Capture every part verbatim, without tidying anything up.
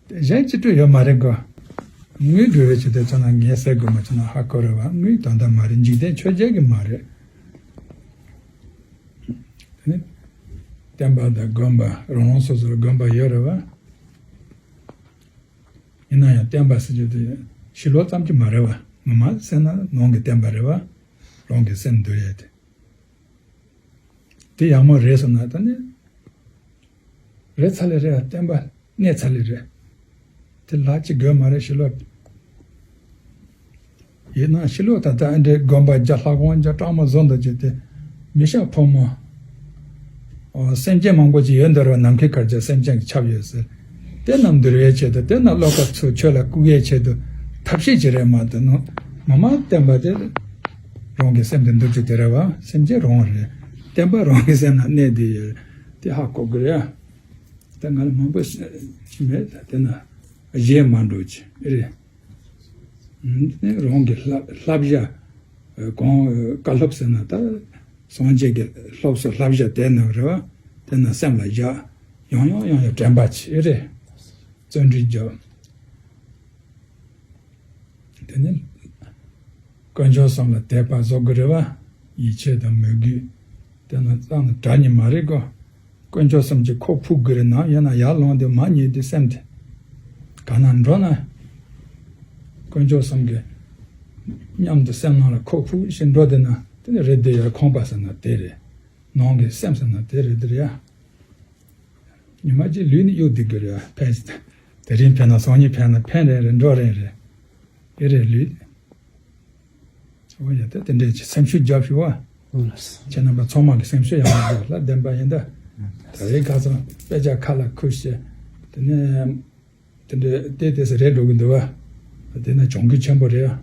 གཞན་སྤྱི་སྤྲོས་ཡོད་མ་རེད་གོ། དངོས་སྒྲུབ་རེད་བྱས་ཏེ་ཚོ་ན་ངས་ཟེར་དགོས་མ་བྱུང་ན་ཧ་གོ་རེད་བ། དངོས་དོན་དག་མ་རེད། འཇིག་རྟེན་ཆོས་བརྒྱད་ཀྱི་མ་རེད། དེ་ནི་བསྟན་པ་དང་དགོན་པ་རང་རང་སོ་སོར་དགོན་པ་ཡོད་རེད་བ། ཡིན་ན་ཡང་བསྟན་པ་ཟེར་རྒྱུ་དེ་ཕྱི་ལོགས་ཙམ་གྱི་མ་རེད་བ། ངོ་མ་ཟེར་ན་ནང་གི་བསྟན་པ་རེད་བ། རང་གི་སེམས་འདུལ་ཡས་དེ། དེ་ཡག་མོ་རེད་སོང་ན་ད་ནི། རེད་ཚར་ལེ་རེད། བསྟན་པ་གནས་ཚར་ལེ་རེད། དེ་ལྷག་ཅིག་དགོས་མ་རེད་ཕྱི་ལོགས། ཡིན་ན་ཕྱི་ལོགས་ད་ལྟ་ཨ་འདྲའི་དགོན་པ་རྒྱ་ལྷ་ཁང་རྒྱ་སྐྲག་མ་བཟོ་འདུག་ཅེས་ཏེ། མི་ཤ་ཕོ་མོ། ཨོ་སེམས་ཅན་མང་པོ་ཅིག་ཡོད་འདུག་ར། ནམ་མཁའི་ཁར་རྒྱ་སེམས་ཅན་གྱི་ཁྱབ་ཡོད་ཟེར། དེ་རྣམས་འདུལ་བའི་ཆེད་དུ་དེ་རྣམས་བློ་ཁ་ཚུར་ཆོས་ལ་བཀུག་ཡའི་ཆེད་དུ་ཐབས་ཤེས་ཅིག་རེད་མ་གཏོགས་ནོ། ངོ་མ་བསྟན་པ་དེ་རང་གི་སེམས་དེ་འདུལ་རྒྱུ་དེ་རེད་བ། སེམས་ཅན་རང་རེད། བསྟན་པ་རང་གི་སེམས་ན་གནས་བསྡད་ཡོད། དེ་ཧ་གོ་དགོས་རེད། ད་ང་ལ་མང་པོ་ཞིག་མེད། ད་དེ་ན་གཞན་མ་འགྲོ་ཅི་རེད། ཨ་ནི་རང་གི་བསླབ་བསླབ་བྱ། གང་བཀའ་སློབ་ཟེར་ན་ད་སངས་རྒྱས་ཀྱི་སློབ་གསོ་བསླབ་བྱ་དེ་རྣམས་རེད་བ། དེ་རྣམས་སེམས་ལ་བཞག་ཡང་ཡང་ཡང་ཡང་དྲན་པ་བྱེད་རེད། བརྩོན་འགྲུས་རྒྱབ། དེ་ནས་དཀོན་མཆོག་གསུམ་ལ་དད་པ་བཟོ་དགོས་རེད་བ། ཡིད་ཆེས་དང་མོས་གུས། དེ་ན་རྩ་ནས་དྲག་ཉེས་མ་རེད་གོ། དཀོན་མཆོག་གསུམ་གྱིས་ཁོ་ཕུག་དགོས་རེད་ན་ཡང་ན་ཡར་ལངས་དེ་མར་ཉལ་དེ་སེམས་དེ། ག་ན་འགྲོ་ན། དཀོན་མཆོག་གསུམ་གྱི་མཉམ་དུ་སེམས་ནང་ལ་ཁོ་ཕུག་ཞིག་འགྲོ་དེ་ན་དེ་ནི་རེད་དེ་ཡར་ཁོང་པ་ཟེར་ན་དེ་རེད། ནང་གི་སེམས་ཟེར་ན་དེ་རེད་དེ་རེད་ཡ། ཉི་མ་གཅིག་ལུས་ནི་གཡུག་བསྡད་དགོས་རེད་ཡ། ཕན་ཞིག་དེ་རིང་ཕན་ན་སང་ཉིན་ཕན་ན་ཕན་རེ་རེ་འགྲོ་རེ་རེ། ཨེ་རེད་ལུས། འོ་ཡ་ད་དེ་འདྲའི་ཆེ་སེམས་ཤུགས་རྒྱབ་ཤོག་ཨ། ཁྱེད་རྣམ་པ་ཚང་མ་གི་སེམས་ཤུགས་ཡག་པོ་རྒྱབ་ལ་བདེན་པ་ཡིན་ད། ད་རེས་ཁ་སང་དཔེ་ཆ་ཁ་ལ་ཁུར་བྱས། དེ་ནས་དེ་འདྲའི་ལྟས་ལྟས་སུ་རེད་འགྲོ་གི་འདུག་བ། དེ་ན་གྱོང་གུད་ཆེན་པོ་རེད་ཨ།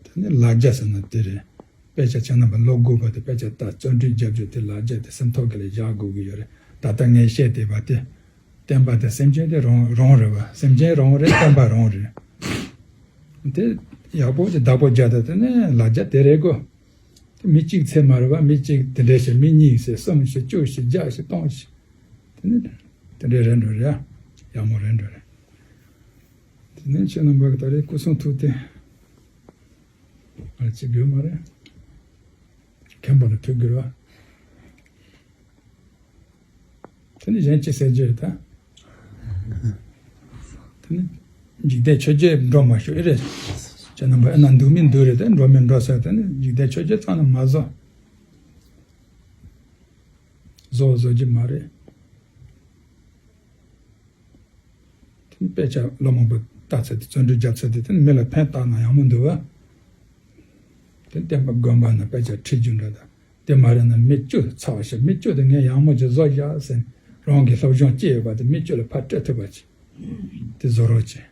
དེ་ནས་ལག་རྒྱ་ཟེར་ན་དེ་རེད། དཔེ་ཆ་ཁྱེད་རྣམ་པ་ཀློག་དགོས་པ་དེ་དཔེ་ཆ་ལྟ་བརྩོན་འགྲུས་རྒྱབ་རྒྱུ་དེ་ལག་རྒྱ་དེ་སེམས་ཐོག་གི་ལ་བཞག་དགོས་ཀྱི་ཡོད་རེད། ད་ལྟ་ངས་བཤད་བསྡད་པ་དེ། བསྟན་པ་དེ་སེམས་ཅན་དེ་རང་རང་རེད་བ། སེམས་ཅན་རང་རེད། བསྟན་པ་རང་རེད། དེ་ཡག་པོ་ཅིག་བདག་པོ་རྒྱག་ད་དེ་ནས་ལག་རྒྱ་དེ་རེད་གོ། དེ་མི་གཅིག་ཚད་མ་རེད་བ། མི་གཅིག་དེ་འདྲས་བྱས་མི་གཉིས་བྱས་གསུམ་བྱས་བཅུ་བྱས་བརྒྱ་བྱས་སྟོང་བྱས། དེ་ནས་དེ་འདྲས་རེད་འགྲོ་རེད་ཡ། ཡག་མོ་རེད་འགྲོ་རེད། དེ་ནས་ཁྱེད་རྣམ་པ་གི་ད་རེས་སྐུ་གསུང་ཐུགས་རྟེན། ང་ཅི་དགོས་མ་རེད། མཁན་པོ་ལ་ཐུག་དགོས་རེད་བ། དེ་ནི་གཞན་ཅི་ཟེར་རྒྱུ་རེད་ད། དེ་ནི་འཇིག་རྟེན་ཆོས་བརྒྱད་འགྲོ་མ་ཤོག་ཨེ་རེད། ཁྱེད་རྣམ་པ་ཨེ་ན་འདུག་མི་འདུག་རེད་དེ་འགྲོ་མི་འགྲོ་ཟེར་དེ་ནི་འཇིག་རྟེན་ཆོས་བརྒྱད་ཙམ་ལ་མ་བཟོ། བཟོ་བཟོ་རྒྱུ་མ་རེད། དེ་ནི་དཔེ་ཆ་ལོ་མང་པོ་ལྟ་ཚར་དེ་བརྩོན་འགྲུས་རྒྱབ་ཚར་དེ་དེ་ནི་མི་ལ་ཕན་བཏགས་ན་ཡག་མོ་འདུག་བ། དེ་བསྟན་པ་དགོན་པ་ན་དཔེ་ཆ་ཁྲིད་རྒྱུ་འདྲ་དང་དེ་མ་རེད་ན་མི་བཅུ་ཚར་བ་ཞིག་མི་བཅུ་དེ་ངས་ཡག་མོ་ཅིག་བཟོ་བཞག་ཟེར་རང་གི་སློབ་སྦྱོང་སྐྱེས་ཡོད་པ་དེ་མི་བཅུ་ལ་ཕར་སྤྲད་ཐུབ་པ་ཅིག་དེ་བཟོ་རོགས་བྱེད།